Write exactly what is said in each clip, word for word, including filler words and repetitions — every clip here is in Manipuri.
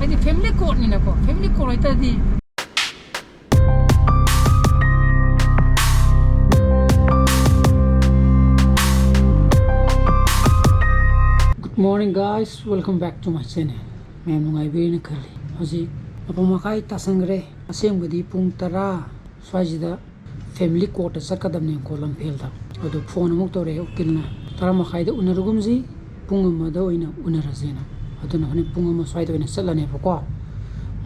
ꯁꯤ family courtꯅꯤꯅꯀꯣ, family court ꯑꯣꯏꯇꯥꯔꯗꯤ. Good morning, guys, welcome back to my channel. ꯃꯌꯥꯝ ꯅꯨꯡꯉꯥꯏꯕꯤꯔꯤꯅ ꯈꯜꯂꯤ꯫ ꯍꯧꯖꯤꯛ ꯃꯥꯄꯟ ꯃꯈꯥꯏ ꯇꯥꯁꯟꯈ꯭ꯔꯦ꯫ ꯑꯁꯦꯡꯕꯗꯤ ꯄꯨꯡ ꯇꯔꯥ ꯁ꯭ꯋꯥꯏꯁꯤꯗ family courtꯇ ꯆꯠꯀꯗꯕꯅꯦꯕꯀꯣ, ꯂꯝꯐꯦꯜꯗ꯫ ꯑꯗꯣ phone ꯑꯃꯨꯛ ꯇꯧꯔꯛꯑꯦ ꯎꯀꯤꯜꯅ, "ꯇꯔꯥ ꯃꯈꯥꯏꯗ ꯎꯅꯔꯒꯨꯝꯁꯤ, ꯄꯨꯡ ꯑꯃꯗ ꯑꯣꯏꯅ ꯎꯅꯔꯁꯦꯅ"꯫ ꯑꯗꯨꯅ ꯍꯣꯔꯦꯟ ꯄꯨꯡ ꯑꯃ ꯁ꯭ꯋꯥꯏꯗ ꯑꯣꯏꯅ ꯆꯠꯂꯅꯦꯕꯀꯣ꯫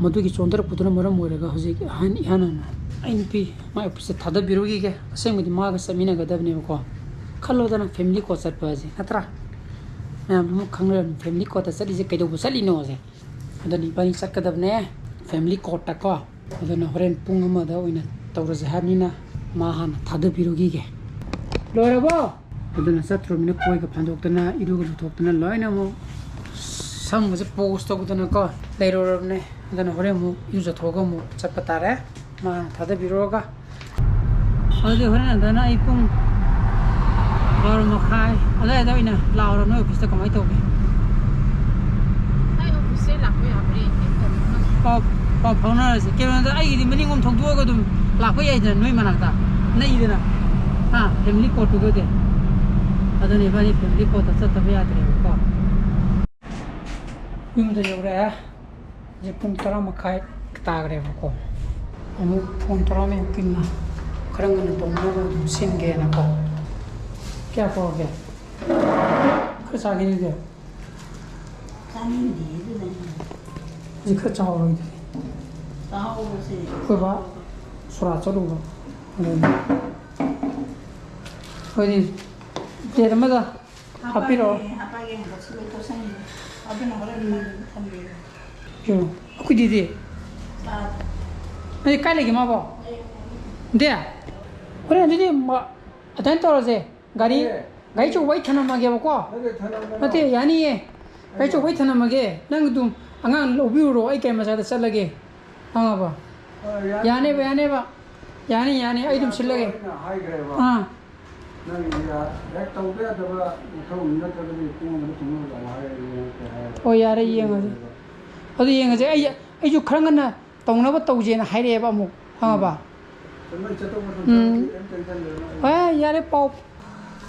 ꯃꯗꯨꯒꯤ ꯆꯣꯟꯊꯔꯛꯄꯗꯨꯅ ꯃꯔꯝ ꯑꯣꯏꯔꯒ ꯍꯧꯖꯤꯛ ꯑꯍꯟ ꯏꯍꯥꯟ ꯍꯥꯟꯅ ꯑꯩ ꯅꯨꯄꯤ ꯃꯥꯏ officeꯇ ꯊꯥꯗꯕꯤꯔꯨꯈꯤꯒꯦ꯫ ꯑꯁꯦꯡꯕꯗꯤ ꯃꯥꯒ ꯆꯠꯃꯤꯟꯅꯒꯗꯕꯅꯦꯕꯀꯣ꯫ ꯈꯜꯂꯣꯗꯅ family court ꯆꯠꯄ ꯑꯁꯤ, ꯅꯠꯇ꯭ꯔꯥ? ꯃꯌꯥꯝ ꯑꯃ ꯈꯪꯅꯔꯕꯅꯤ family courtꯇ ꯆꯠꯂꯤꯁꯦ ꯀꯩꯗꯧꯕ ꯆꯠꯂꯤꯅꯣꯁꯦ꯫ ꯑꯗꯨꯅ ꯏꯕꯥꯅꯤ ꯆꯠꯀꯗꯕꯅꯦ family courtꯇꯀꯣ꯫ ꯑꯗꯨꯅ ꯍꯣꯔꯦꯟ ꯄꯨꯡ ꯑꯃꯗ ꯑꯣꯏꯅ ꯇꯧꯔꯁꯦ ꯍꯥꯏꯕꯅꯤꯅ ꯃꯥ ꯍꯥꯟꯅ ꯊꯥꯗꯕꯤꯔꯨꯈꯤꯒꯦ꯫ ꯂꯣꯏꯔꯕꯣ? ꯑꯗꯨꯅ ꯆꯠꯇ꯭ꯔꯨꯃꯤꯅ ꯀꯣꯏꯒ ꯐꯥꯟꯗꯣꯛꯇꯅ ꯏꯔꯨꯒ ꯂꯨꯊꯣꯛꯇꯅ ꯂꯣꯏꯅ ꯑꯃꯨꯛ ꯁꯝꯒꯁꯦ pose ꯇꯧꯗꯅꯀꯣ ꯂꯩꯔꯨꯔꯕꯅꯦ꯫ ꯑꯗꯨꯅ ꯍꯣꯔꯦꯟ ꯑꯃꯨꯛ ꯏꯔꯨꯖꯊꯣꯛꯑꯒ ꯑꯃꯨꯛ ꯆꯠꯄ ꯇꯥꯔꯦ꯫ ꯃꯥ ꯊꯥꯗꯕꯤꯔꯨꯔꯒ꯫ ꯑꯗꯨꯗꯤ ꯍꯣꯔꯦꯟ ꯑꯗꯨꯅ ꯑꯩ ꯄꯨꯡ ꯕꯥꯔꯣ ꯃꯈꯥꯏ ꯑꯗꯨꯋꯥꯏꯗ ꯑꯣꯏꯅ ꯂꯥꯛꯑꯣꯔꯣ? ꯅꯣꯏ officeꯇ ꯀꯃꯥꯏꯅ ꯇꯧꯒꯦ? ꯑꯩ officeꯁꯦ ꯂꯥꯛꯄ ꯌꯥꯕ꯭ꯔꯥ ꯌꯦꯡꯒꯦ꯫ ꯄꯥꯎ, ꯄꯥꯎ ꯐꯥꯎꯅꯔꯁꯦ꯫ ꯀꯩꯅꯣꯗ ꯑꯩꯒꯤꯗꯤ ꯃꯅꯤꯡꯂꯣꯝ ꯊꯧꯗꯣꯛꯑꯒ ꯑꯗꯨꯝ ꯂꯥꯛꯄ ꯌꯥꯏꯗꯅ, ꯅꯣꯏ ꯃꯅꯥꯛꯇ ꯅꯛꯏꯗꯅ꯫ ꯍꯥ, family courtꯇꯨꯒꯗꯤ꯫ ꯑꯗꯨꯅ ꯏꯕꯥꯅꯤ family courtꯇ ꯆꯠꯇꯕ ꯌꯥꯗ꯭ꯔꯦꯕꯀꯣ꯫ ꯌꯨꯝꯗ ꯌꯧꯔꯛꯑꯦ꯫ ꯍꯧꯖꯤꯛ ꯄꯨꯡ ꯇꯔꯥ ꯃꯈꯥꯏ ꯇꯥꯈ꯭ꯔꯦꯕꯀꯣ꯫ ꯑꯃꯨꯛ phone ꯇꯧꯔꯛꯑꯝꯃꯦ ꯎꯀꯤꯜꯅ, ꯈꯔ ꯉꯟꯅ ꯇꯧꯅꯕ ꯑꯗꯨꯝ ꯁꯤꯟꯒꯦꯅꯀꯣ꯫ ꯀꯌꯥ ꯀꯧꯔꯒꯦ? ꯈꯔ ꯆꯥꯈꯤꯅꯤꯗ꯫ ꯆꯥꯅꯤꯡꯗꯦ ꯑꯗꯨꯅꯅꯦ꯫ ꯍꯧꯖꯤꯛ ꯈꯔ ꯆꯥꯍꯧꯔꯣꯏꯗꯗꯤ꯫ ꯆꯥꯍꯧꯔꯁꯦ꯫ ꯑꯩꯈꯣꯏ ꯕꯥ ꯁꯣꯔꯥ ꯆꯠꯂꯨꯕ꯫ ꯑꯗꯨꯅꯤ꯫ ꯑꯩꯈꯣꯏꯗꯤ plate ꯑꯃꯗ ꯍꯥꯞꯄꯤꯔꯛꯑꯣ꯫ ꯍꯥꯞꯄꯛꯑꯒꯦ, ꯍꯥꯞꯄꯛꯑꯒꯦ꯫ ꯉꯥꯏꯈꯣ, ꯁꯤ ꯂꯣꯏ ꯇꯣꯠꯁꯟꯒꯦ꯫ ꯑꯗꯨꯅ ꯍꯣꯔꯦꯟ ꯅꯪ ꯊꯝꯕꯤꯔꯣ꯫ ꯀꯩꯅꯣ? ꯑꯩꯈꯣꯏꯗꯤꯗꯤ? ꯆꯥ꯫ ꯅꯪꯗꯤ ꯀꯥꯏ ꯂꯩꯒꯦ ꯃꯥꯕꯣ? ꯂꯩ꯫ ꯗꯦ? ꯍꯣꯔꯦꯟ ꯑꯗꯨꯗꯤ ꯃ-, ꯑꯗꯨꯃꯥꯏꯅ ꯇꯧꯔꯁꯦ꯫ ꯒꯥꯔꯤ, ꯑꯦ꯫ ꯒꯥꯔꯤ ꯑꯆꯧꯕ ꯑꯩ ꯊꯅꯝꯃꯒꯦꯕꯀꯣ꯫ ꯅꯠꯇꯦ, ꯊꯅꯝꯒꯅꯣ꯫ ꯅꯠꯇꯦ, ꯌꯥꯅꯤꯌꯦ꯫ ꯒꯥꯔꯤ ꯑꯆꯧꯕ ꯑꯩ ꯊꯅꯝꯃꯒꯦ꯫ ꯅꯪ ꯑꯗꯨꯝ ꯑꯉꯥꯡ ꯂꯧꯕꯤꯔꯨꯔꯣ, ꯑꯩ ꯒꯥꯔꯤ ꯃꯆꯥꯗ ꯆꯠꯂꯒꯦ꯫ ꯈꯪꯉꯕꯣ? ꯑ, ꯌꯥꯅꯤ꯫ ꯌꯥꯅꯦꯕ, ꯌꯥꯅꯦꯕ꯫ ꯌꯥꯅꯤ, ꯌꯥꯅꯤ, ꯑꯩ ꯑꯗꯨꯝ ꯁꯤꯜꯂꯒꯦ꯫ ꯑꯩꯅ ꯍꯥꯏꯈ꯭ꯔꯦꯕ꯫ ꯑꯥ꯫ ꯅꯪ ꯌꯥ-, ꯍꯦꯛ ꯇꯧꯕ ꯌꯥꯗꯕ ꯃꯊꯧ ꯅꯠꯇ꯭ꯔꯒꯗꯤ ꯄꯨꯡ ꯑꯃꯗ ꯊꯨꯡꯅꯕ ꯂꯥꯛꯑꯣ ꯍꯥꯏꯔꯒꯦ, ꯍꯥꯏꯔꯒꯦ꯫ ꯑꯣ, ꯌꯥꯔꯦ, ꯌꯦꯡꯉꯁꯤ꯫ ꯑꯗꯨ ꯌꯦꯡꯉꯁꯦ꯫ ꯑꯩ, ꯑꯩꯁꯨ ꯈꯔ ꯉꯟꯅ ꯇꯧꯅꯕ ꯇꯧꯁꯦꯅ ꯍꯥꯏꯔꯛꯑꯦꯕ ꯑꯃꯨꯛ, ꯈꯪꯉꯕ? ꯎꯝ꯫ ꯍꯣꯏ, ꯌꯥꯔꯦ, ꯄꯥꯎ꯫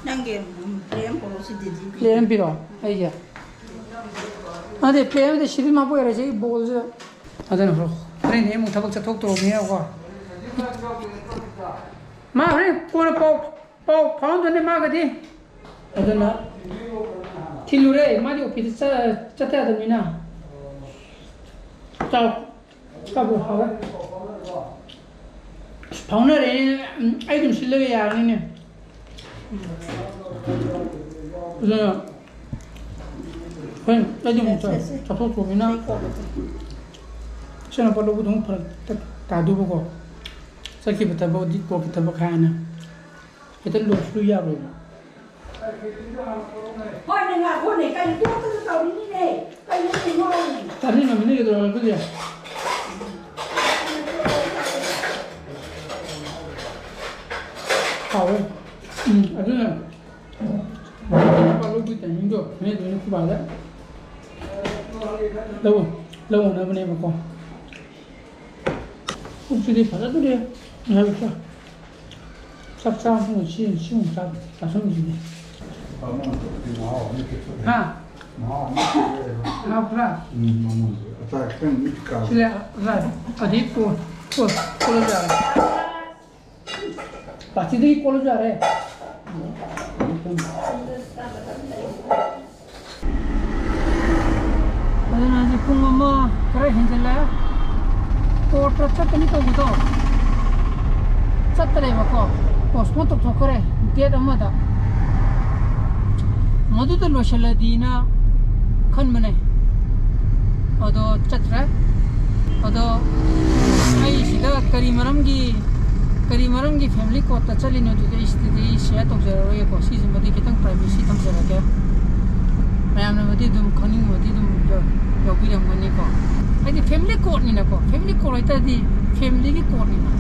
ꯅꯪꯒꯤ ꯄ꯭ꯂꯦꯠ ꯑꯃ ꯄꯨꯔꯛꯑꯣ, ꯁꯤ ꯗꯤꯗꯤ ꯄꯤꯒꯦ꯫ ꯄ꯭ꯂꯦꯠ ꯑꯃ ꯄꯤꯔꯛꯑꯣ ꯑꯩꯒꯤ꯫ ꯑꯗꯩ ꯄ꯭ꯂꯦꯠ ꯑꯃꯗꯤ ꯁꯤꯗꯤ ꯃꯥ ꯄꯣꯏꯔꯁꯦ, ꯑꯩ ꯕꯣꯜꯁꯦ꯫ ꯑꯗꯨꯅ ꯍꯣꯔꯦꯟ ꯑꯩ ꯑꯃꯨꯛ ꯊꯕꯛ ꯆꯠꯊꯣꯛꯇꯧꯔꯕꯅꯤꯅꯀꯣ꯫ ꯃꯥ ꯍꯣꯔꯦꯟ ꯀꯣꯟꯅ ꯄꯥꯎ, ꯄꯥꯎ ꯐꯥꯎꯅꯗꯣꯏꯅꯦ ꯃꯥꯒꯗꯤ꯫ ꯑꯗꯨꯅ ꯊꯤꯜꯂꯨꯔꯦ, ꯃꯥꯗꯤ ꯑꯣꯐꯤꯁꯇ ꯆꯠ-, ꯆꯠꯇ ꯌꯥꯗꯕꯅꯤꯅ꯫ ꯆꯥꯎ꯫ ꯆꯥꯕ ꯍꯥꯎꯋꯦ꯫ ꯑꯁ, ꯐꯥꯎꯅꯔꯦꯅꯦ꯫ ꯎꯝ, ꯑꯩ ꯑꯗꯨꯝ ꯁꯤꯜꯂꯒ ꯌꯥꯔꯅꯤꯅꯦ꯫ ꯑꯗꯨꯅ ꯍꯣꯔꯦꯟ ꯑꯩꯗꯤ ꯑꯃꯨꯛ ꯆꯠ-, ꯆꯠꯊꯣꯛꯇ꯭ꯔꯕꯅꯤꯅ ꯏꯆꯥꯅꯨꯄꯥ ꯂꯧꯕꯗꯣ ꯑꯃꯨꯛ ꯐꯔꯛ ꯇꯥ-, ꯇꯥꯗꯧꯕꯀꯣ꯫ ꯆꯠꯈꯤꯕ ꯊꯕꯛ, ꯗꯤ ꯀꯣꯛꯀꯤ ꯊꯕꯛ ꯍꯥꯏꯅ ꯍꯦꯛꯇ ꯂꯣꯏꯁꯤꯜꯂꯨ ꯌꯥꯔꯣꯏꯕ꯫ ꯍꯣꯏꯅꯦ, ꯉꯥꯏꯈꯣꯅꯦ, ꯀꯩꯅꯣ ꯇꯣꯛꯇꯅ ꯇꯧꯔꯤꯅꯤꯅꯦ꯫ ꯀꯩꯅꯣꯅꯦ ꯉꯥꯎꯔꯤꯅꯦ? ꯆꯥꯅꯤꯡꯉꯝꯃꯅꯤ ꯀꯩꯗꯧꯔꯒꯦ ꯑꯗꯨꯗꯤ? ꯍꯥꯎꯋꯦ꯫ ꯎꯝ, ꯑꯗꯨꯅ ꯂꯨꯄꯥ ꯂꯧꯕꯒꯤ timingꯗꯣ ꯅꯣꯏ ꯑꯗꯨꯃꯥꯏꯅ ꯈꯨꯕꯥꯗ ꯂꯧ, ꯂꯧꯅꯕꯅꯦꯕꯀꯣ꯫ ꯄꯨꯛꯁꯤꯗꯤ ꯐꯖꯗꯣꯔꯦ꯫ ꯉꯥꯏꯈꯣ꯫ ꯆꯥꯛ ꯆꯥꯕ ꯁꯤ, ꯁꯤ ꯑꯃꯨꯛ ꯆꯥ-, ꯆꯥꯁꯟꯈꯤꯒꯦ꯫ ꯍꯥ? ꯃꯍꯥꯎ ꯈꯔ? ꯎꯝ, ꯃꯉꯣꯟꯗ ꯑꯆꯥꯔ ꯈꯤꯇꯪ ꯃꯤꯠ ꯀꯥ꯫ ꯁꯤ ꯂꯩ, ꯑꯆꯥꯔ꯫ ꯑꯗꯩ ꯀꯣ-, ꯀꯣ-, ꯀꯣꯠꯂꯁꯨ ꯌꯥꯔꯦ꯫ ꯄꯥꯁꯤꯗꯒꯤ ꯀꯣꯠꯂꯁꯨ ꯌꯥꯔꯦ꯫ ꯑꯗꯨꯅ ꯍꯧꯖꯤꯛ ꯄꯨꯡ ꯑꯃ ꯈꯔ ꯍꯦꯟꯖꯜꯂꯛꯑꯦ꯫ ꯀꯣꯔꯠꯇ ꯆꯠꯀꯅꯤ ꯇꯧꯕꯗꯣ ꯆꯠꯇꯔꯦꯕꯀꯣ, postpone ꯇꯧꯊꯣꯛꯈ꯭ꯔꯦ date ꯑꯃꯗ꯫ ꯃꯗꯨꯗ ꯂꯣꯏꯁꯤꯜꯂꯗꯤꯅ ꯈꯟꯕꯅꯦ, ꯑꯗꯣ ꯆꯠꯇ꯭ꯔꯦ꯫ ꯑꯗꯣ ꯑꯩ ꯁꯤꯗ ꯀꯔꯤ ꯃꯔꯝꯒꯤ, ꯀꯔꯤ ꯃꯔꯝꯒꯤ family courtꯇ ꯆꯠꯂꯤꯅꯣ ꯑꯗꯨꯗꯤ ꯑꯩ ꯁꯤꯗꯗꯤ share ꯇꯧꯖꯔꯔꯣꯏꯒꯦꯀꯣ꯫ ꯁꯤꯁꯤꯃꯗꯤ ꯈꯤꯇꯪ privacy ꯊꯝꯖꯔꯒꯦ꯫ ꯃꯌꯥꯝꯅꯕꯨꯗꯤ ꯑꯗꯨꯝ ꯈꯪꯅꯤꯡꯕꯗꯤ ꯑꯗꯨꯝ ꯌꯥꯎ-, ꯌꯥꯎꯕꯤꯔꯝꯒꯅꯤꯀꯣ꯫ ꯍꯥꯏꯗꯤ family courtꯅꯤꯅꯀꯣ, family court ꯍꯥꯏꯇꯥꯔꯗꯤ familyꯒꯤ courtꯅꯤꯅ꯫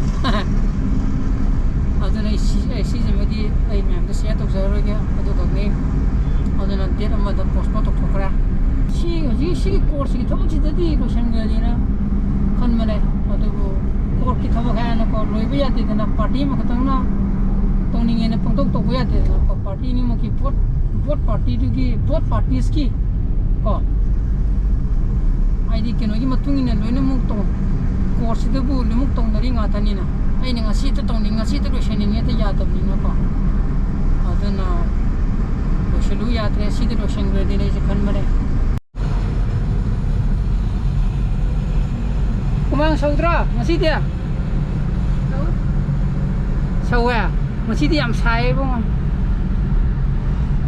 ꯑꯗꯨꯅ ꯑꯩ ꯁꯤ-, ꯑꯩ ꯁꯤꯁꯤꯃꯗꯤ ꯑꯩ ꯃꯌꯥꯝꯗ share ꯇꯧꯖꯔꯔꯣꯏꯒꯦ꯫ ꯑꯗꯨꯈꯛꯅꯤ꯫ ꯑꯗꯨꯅ date ꯑꯃꯗ postpone ꯇꯧꯊꯣꯛꯈ꯭ꯔꯦ꯫ ꯁꯤ ꯍꯧꯖꯤꯛ ꯁꯤꯒꯤ ꯀꯣꯔꯠꯁꯤꯒꯤ ꯊꯕꯛꯁꯤꯗꯗꯤ ꯂꯣꯏꯁꯤꯟꯈ꯭ꯔꯅꯤꯅ ꯈꯟꯕꯅꯦ꯫ ꯑꯗꯨꯕꯨ ꯀꯣꯔꯠꯀꯤ ꯊꯕꯛ ꯍꯥꯏꯅꯀꯣ, ꯂꯣꯏꯕ ꯌꯥꯗꯦꯗꯅ, ꯄꯥꯔꯇꯤ ꯑꯃꯈꯛꯇꯪꯅ ꯇꯧꯅꯤꯡꯉꯦꯅ ꯄꯪꯇꯧ ꯇꯧꯕ ꯌꯥꯗꯦꯗꯅꯀꯣ꯫ ꯄꯥꯔꯇꯤ ꯑꯅꯤꯃꯛꯀꯤ ꯕꯣꯠ, ꯕꯣꯠ ꯄꯥꯔꯇꯤꯗꯨꯒꯤ, ꯕꯣꯠ ꯄꯥꯔꯇꯤꯁꯀꯤ ꯀꯣ, ꯍꯥꯏꯗꯤ ꯀꯩꯅꯣꯒꯤ ꯃꯇꯨꯡ ꯏꯟꯅ ꯂꯣꯏꯅꯃꯛ ꯇꯧ, ꯀꯣꯔꯠꯁꯤꯗꯕꯨ ꯂꯣꯏꯅꯃꯛ ꯇꯧꯅꯔꯤ ꯉꯥꯛꯇꯅꯤꯅ꯫ ꯑꯩꯅ ꯉꯁꯤ ꯍꯦꯛꯇ ꯇꯧꯅꯤꯡ, ꯉꯁꯤ ꯍꯦꯛꯇ ꯂꯣꯏꯁꯟꯅꯤꯡꯉꯦ ꯍꯦꯛꯇ ꯌꯥꯗꯕꯅꯤꯅꯀꯣ꯫ ꯑꯗꯨꯅ ꯂꯣꯏꯁꯜꯂꯨ ꯌꯥꯗ꯭ꯔꯦ, ꯁꯤꯗ ꯂꯣꯏꯁꯟꯈ꯭ꯔꯗꯤꯅ ꯑꯩꯁꯦ ꯈꯟꯕꯅꯦ꯫ ꯍꯨꯃꯥꯡ ꯁꯧꯗ꯭ꯔꯣ ꯉꯁꯤꯗꯤ? ꯁꯧꯋꯦ꯫ ꯉꯁꯤꯗꯤ ꯌꯥꯝ ꯁꯥꯏꯌꯦ ꯏꯕꯨꯡꯉꯣ꯫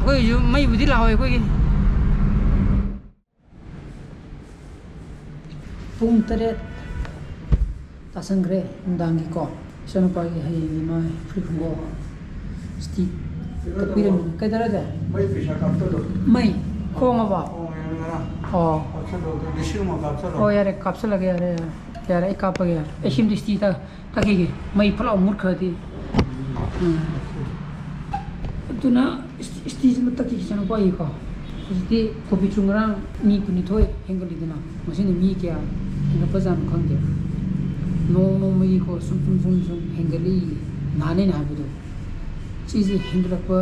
ꯑꯩꯈꯣꯏꯁꯨ ꯃꯩꯕꯨꯗꯤ ꯂꯥꯛꯍꯧꯋꯦ ꯑꯩꯈꯣꯏꯒꯤ꯫ ꯄꯨꯡ ꯇꯔꯦꯠ ꯇꯥꯁꯟꯈ꯭ꯔꯦ ꯅꯨꯡꯗꯥꯡꯒꯤꯀꯣ꯫ ꯏꯆꯥꯅꯨꯄꯥꯒꯤ ꯍꯌꯦꯡꯒꯤ ꯃꯥ ꯐꯨꯔꯤꯠ ꯈꯣꯡꯒ꯭ꯔꯥꯎ ꯏꯁꯇꯤ ꯀꯛꯄꯤꯔꯝꯃꯤ꯫ ꯀꯩꯗꯧꯔꯒꯦ? ꯃꯩ ꯄꯩꯁꯥ ꯀꯥꯞꯆꯜꯂꯣ꯫ ꯃꯩ ꯈꯣꯡꯉꯕꯣ? ꯈꯣꯡꯉꯦ ꯉꯔꯥꯡ꯫ ꯑꯣ꯫ ꯀꯥꯞꯆꯜꯂꯣ, ꯑꯗꯨ ꯂꯤꯁꯤꯡ ꯑꯃ ꯀꯥꯞꯆꯜꯂꯣ꯫ ꯑꯣ, ꯌꯥꯔꯦ, ꯀꯥꯞꯆꯜꯂꯒꯦ, ꯌꯥꯔꯦ, ꯌꯥꯔꯦ꯫ ꯌꯥꯔꯦ, ꯑꯩ ꯀꯥꯞꯄꯒꯦ, ꯌꯥꯔꯦ꯫ ꯑꯩ ꯁꯤꯝꯗꯤ ꯏꯁꯇꯤ ꯇꯛ-, ꯇꯛꯈꯤꯒꯦ꯫ ꯃꯩ ꯐꯠ ꯂꯥꯎ ꯃꯨꯠꯈ꯭ꯔꯗꯤ꯫ ꯎꯝ꯫ ꯑꯗꯨꯅ ꯏꯁ-, ꯏꯁꯇꯤꯁꯤꯃ ꯇꯛꯈꯤꯒꯦ ꯏꯆꯥꯅꯨꯄꯥꯒꯤꯀꯣ꯫ ꯍꯧꯖꯤꯛꯇꯤ ꯀꯣꯕꯤ ꯆꯨ ꯉꯔꯥꯡ ꯃꯤ ꯀꯨꯟꯅꯤꯊꯣꯏ ꯍꯦꯟꯒꯠꯂꯤꯗꯅ, ꯉꯁꯤꯅ ꯃꯤ ꯀꯌꯥ ꯍꯦꯟꯒꯠꯄꯖꯥꯠꯅꯣ ꯈꯪꯗꯦ꯫ ꯅꯣꯡ ꯅꯣꯡꯃꯒꯤꯀꯣ ꯁꯨꯝ, ꯁꯨꯝ, ꯁꯨꯝ, ꯁꯨꯝ ꯍꯦꯟꯒꯠꯂꯤ, ꯅꯍꯥꯟ ꯑꯩꯅ ꯍꯥꯏꯕꯗꯣ꯫ ꯁꯤꯁꯦ ꯍꯦꯟꯒꯠꯂꯛꯄ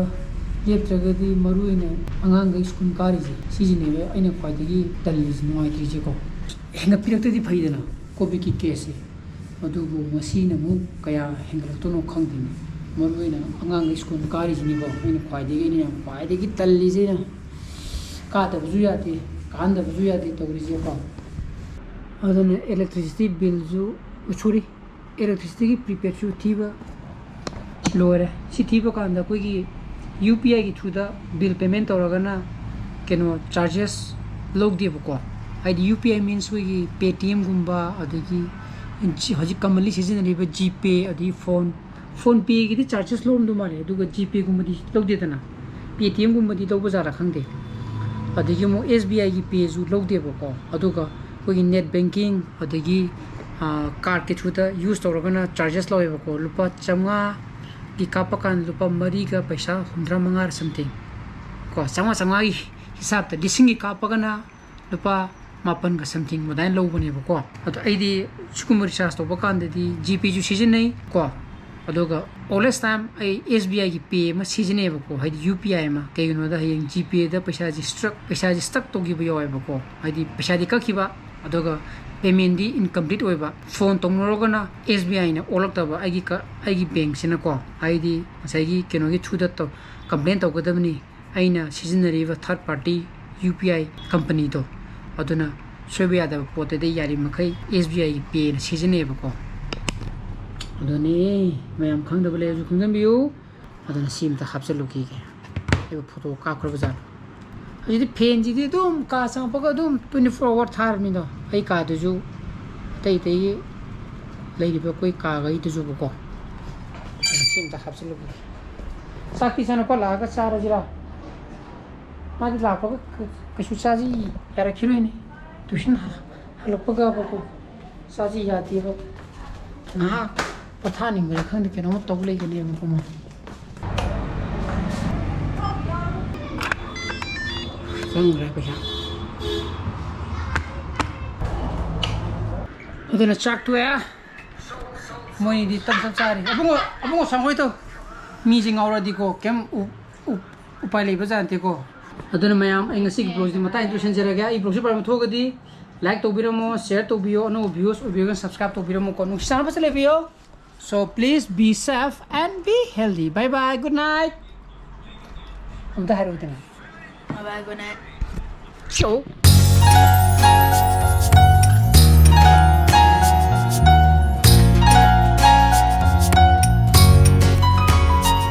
ꯂꯦꯞꯇ꯭ꯔꯒꯗꯤ ꯃꯔꯨ ꯑꯣꯏꯅ ꯑꯉꯥꯡꯈꯩ ꯁ꯭ꯀꯨꯜ ꯀꯥꯔꯤꯁꯦ, ꯁꯤꯁꯤꯅꯦꯕ ꯑꯩꯅ ꯈ꯭ꯋꯥꯏꯗꯒꯤ ꯇꯜꯂꯤꯁꯦ, ꯅꯨꯡꯉꯥꯏꯇ꯭ꯔꯤꯁꯦꯀꯣ꯫ ꯍꯦꯟꯒꯠꯄꯤꯔꯛꯇ꯭ꯔꯗꯤ ꯐꯩꯗꯅ ꯀꯣꯚꯤꯗꯀꯤ ꯀꯦꯁꯁꯦ꯫ ꯑꯗꯨꯕꯨ ꯉꯁꯤꯅ ꯑꯃꯨꯛ ꯀꯌꯥ ꯍꯦꯟꯒꯠꯂꯛꯇꯣꯏꯅꯣ ꯈꯪꯗꯦꯅꯦ꯫ ꯃꯔꯨ ꯑꯣꯏꯅ ꯑꯉꯥꯡꯈꯩ ꯁ꯭ꯀꯨꯜ ꯀꯥꯔꯤꯁꯤꯅꯤꯀꯣ ꯑꯩꯅ ꯈ꯭ꯋꯥꯏꯗꯒꯤ, ꯑꯩꯅ ꯌꯥꯝ ꯈ꯭ꯋꯥꯏꯗꯒꯤ ꯇꯜꯂꯤꯁꯦ꯫ ꯑꯩꯅ ꯀꯥꯗꯕꯁꯨ ꯌꯥꯗꯦ, ꯀꯥꯍꯟꯗꯕꯁꯨ ꯌꯥꯗꯦ ꯇꯧꯔꯤꯁꯦꯀꯣ꯫ ꯑꯗꯨꯅ electricity billꯁꯨ, sorry, electricityꯒꯤ prepaidꯁꯨ ꯊꯤꯕ ꯂꯣꯏꯔꯦ꯫ ꯁꯤ ꯊꯤꯕ ꯀꯥꯟꯗ ꯑꯩꯈꯣꯏꯒꯤ UPIꯒꯤ throughꯗ bill payment ꯇꯧꯔꯒꯅ ꯀꯩꯅꯣ charges ꯂꯧꯗꯦꯕꯀꯣ꯫ ꯍꯥꯏꯗꯤ UPI means ꯑꯩꯈꯣꯏꯒꯤ Paytmꯒꯨꯝꯕ, ꯑꯗꯒꯤ ꯖꯤ-, ꯍꯧꯖꯤꯛ commonly ꯁꯤꯖꯤꯟꯅꯔꯤꯕ GPay, ꯑꯗꯒꯤ phone, PhonePeꯒꯤꯗꯤ charges ꯂꯧꯔꯝꯗꯧ ꯃꯥꯜꯂꯦ, ꯑꯗꯨꯒ GPayꯒꯨꯝꯕꯗꯤ ꯂꯧꯗꯦꯗꯅ꯫ Paytmꯒꯨꯝꯕꯗꯤ ꯂꯧꯕ ꯖꯥꯠꯂꯥ ꯈꯪꯗꯦ꯫ ꯑꯗꯒꯤ ꯑꯃꯨꯛ SBIꯒꯤ Payꯁꯨ ꯂꯧꯗꯦꯕꯀꯣ꯫ ꯑꯗꯨꯒ ꯑꯩꯈꯣꯏꯒꯤ net banking ꯑꯗꯒꯤ, ꯑꯥ, cardꯀꯤ throughꯗ use ꯇꯧꯔꯒꯅ charges ꯂꯧꯋꯦꯕꯀꯣ꯫ ꯂꯨꯄꯥ ꯆꯥꯝꯃꯉꯥꯒꯤ ꯀꯥꯞꯄꯀꯥꯟꯗ ꯂꯨꯄꯥ ꯃꯔꯤꯒ ꯄꯩꯁꯥ ꯍꯨꯝꯗ꯭ꯔꯥ ꯃꯉꯥꯔ something ꯀꯣ, ꯆꯥꯝꯃꯉꯥ, ꯆꯥꯝꯃꯉꯥꯒꯤ ꯍꯤꯁꯥꯞꯇ꯫ ꯂꯤꯁꯤꯡꯒꯤ ꯀꯥꯞꯄꯒꯅ ꯂꯨꯄꯥ ꯃꯥꯄꯟꯒ something ꯑꯗꯨꯃꯥꯏꯅ ꯂꯧꯕꯅꯦꯕꯀꯣ꯫ ꯑꯗꯣ ꯑꯩꯗꯤ ꯁꯤꯒꯨꯝꯕ recharge ꯇꯧꯕ ꯀꯥꯟꯗꯗꯤ GPayꯁꯨ ꯁꯤꯖꯤꯟꯅꯩ ꯀꯣ꯫ ꯑꯗꯨꯒ always time ꯑꯩ SBIꯒꯤ Pay ꯑꯃ ꯁꯤꯖꯤꯟꯅꯩꯌꯦꯕꯀꯣ, ꯍꯥꯏꯗꯤ UPI ꯑꯃ꯫ ꯀꯩꯒꯤꯅꯣꯗ ꯍꯌꯦꯡ GPayꯗ ꯄꯩꯁꯥꯁꯤ struck, ꯄꯩꯁꯥꯁꯤ stuck ꯇꯧꯈꯤꯕ ꯌꯥꯎꯋꯦꯕꯀꯣ, ꯍꯥꯏꯗꯤ ꯄꯩꯁꯥꯗꯤ ꯀꯛꯈꯤꯕ, ꯑꯗꯨꯒ paymentꯗꯤ incomplete ꯑꯣꯏꯕ꯫ Phone ꯇꯧꯅꯔꯒꯅ SBIꯅ ꯑꯣꯜꯂꯛꯇꯕ ꯑꯩꯒꯤ ꯀ-, ꯑꯩꯒꯤ bankꯁꯤꯅꯀꯣ, ꯍꯥꯏꯗꯤ ꯉꯁꯥꯏꯒꯤ ꯀꯩꯅꯣꯒꯤ throughꯗ ꯇꯧ-, complain ꯇꯧꯒꯗꯕꯅꯤ꯫ ꯑꯩꯅ ꯁꯤꯖꯤꯟꯅꯔꯤꯕ third party UPI companyꯗꯣ, ꯑꯗꯨꯅ ꯁꯣꯏꯕ ꯌꯥꯗꯕ ꯄꯣꯠꯇꯗꯤ ꯌꯥꯔꯤꯃꯈꯩ SBIꯒꯤ Payꯅ ꯁꯤꯖꯤꯟꯅꯩꯌꯦꯕꯀꯣ꯫ ꯑꯗꯨꯅꯤ, ꯃꯌꯥꯝ ꯈꯪꯗꯕ ꯂꯩꯔꯁꯨ ꯈꯪꯖꯟꯕꯤꯌꯨ꯫ ꯑꯗꯨꯅ ꯁꯤ ꯑꯝꯇ ꯍꯥꯞꯆꯤꯜꯂꯨꯈꯤꯒꯦ꯫ ꯑꯩꯕꯨ photo ꯀꯥꯞꯈ꯭ꯔꯕ ꯖꯥꯠꯂꯣ? ꯍꯧꯖꯤꯛꯇꯤ fanꯁꯤꯗꯤ ꯑꯗꯨꯝ ꯀꯥ ꯆꯪꯉꯛꯄꯒ ꯑꯗꯨꯝ twenty four hour ꯊꯥꯔꯕꯅꯤꯗꯣ꯫ ꯑꯩ ꯀꯥꯗꯨꯁꯨ ꯑꯇꯩ ꯑꯇꯩꯒꯤ ꯂꯩꯔꯤꯕ ꯑꯩꯈꯣꯏ ꯀꯥꯈꯩꯗꯨꯁꯨꯕꯀꯣ꯫ ꯑꯗꯨꯅ ꯁꯤ ꯑꯝꯇ ꯍꯥꯞꯆꯤꯜꯂꯨꯈꯤꯒꯦ꯫ ꯆꯥꯛꯇꯤ ꯏꯆꯥꯅꯨꯄꯥ ꯂꯥꯛꯑꯒ ꯆꯥꯔꯁꯤꯔꯥ? ꯃꯥꯗꯤ ꯂꯥꯛꯄꯒ ꯀ-, ꯀꯩꯁꯨ ꯆꯥꯁꯤ ꯌꯥꯔꯛꯈꯤꯔꯣꯏꯅꯦ꯫ Tuition ꯍ-, ꯍꯜꯂꯛꯄꯒꯕꯀꯣ ꯆꯥꯁꯤ ꯌꯥꯗꯦꯕ꯫ ꯉꯥꯏꯍꯥꯛ ꯄꯣꯊꯥꯅꯤꯡꯕ꯭ꯔꯥ ꯈꯪꯗꯦ, ꯀꯩꯅꯣꯝꯃ ꯇꯧ ꯂꯩꯒꯅꯦꯕꯀꯣ ꯃꯥ꯫ ꯆꯪꯈ꯭ꯔꯦ ꯄꯩꯁꯥ꯫ ꯑꯗꯨꯅ ꯆꯥꯛ ꯇꯣꯛꯑꯦ꯫ ꯃꯣꯏꯗꯤ ꯇꯞ ꯇꯞ ꯆꯥꯔꯤ꯫ ꯑꯕꯨꯡꯉꯣ, ꯑꯕꯨꯡꯉꯣ ꯁꯪꯍꯣꯏ ꯇꯧ꯫ ꯃꯤꯁꯦ ꯉꯥꯎꯔꯗꯤꯀꯣ ꯀꯩꯝ ꯎ-, ꯎ-, ꯎꯄꯥꯏ ꯂꯩꯕ ꯖꯥꯠ ꯅꯠꯇꯦꯀꯣ꯫ ꯑꯗꯨꯅ ꯃꯌꯥꯝ, ꯑꯩ ꯉꯁꯤꯒꯤ vlogꯁꯤꯗꯤ ꯃꯇꯥꯡ ꯑꯁꯤꯗ ꯂꯣꯏꯁꯤꯟꯖꯔꯒꯦ꯫ ꯑꯩ vlogꯁꯤ ꯄꯥꯝꯕ ꯊꯣꯛꯑꯒꯗꯤ like ꯇꯧꯕꯤꯔꯝꯃꯣ, share ꯇꯧꯕꯤꯌꯣ, ꯑꯅꯧꯕ viewers ꯑꯣꯏꯕꯤꯔꯒꯅ subscribe ꯇꯧꯕꯤꯔꯝꯃꯣꯀꯣ꯫ ꯅꯨꯡꯁꯤ ꯆꯥꯟꯅꯕ ꯐꯖꯅ ꯂꯩꯕꯤꯌꯣ꯫ So please be safe and be healthy. Bye bye. Good night. ꯑꯝꯇ ꯍꯥꯏꯔꯛꯎꯗꯅ꯫ Bye bye, good night. So.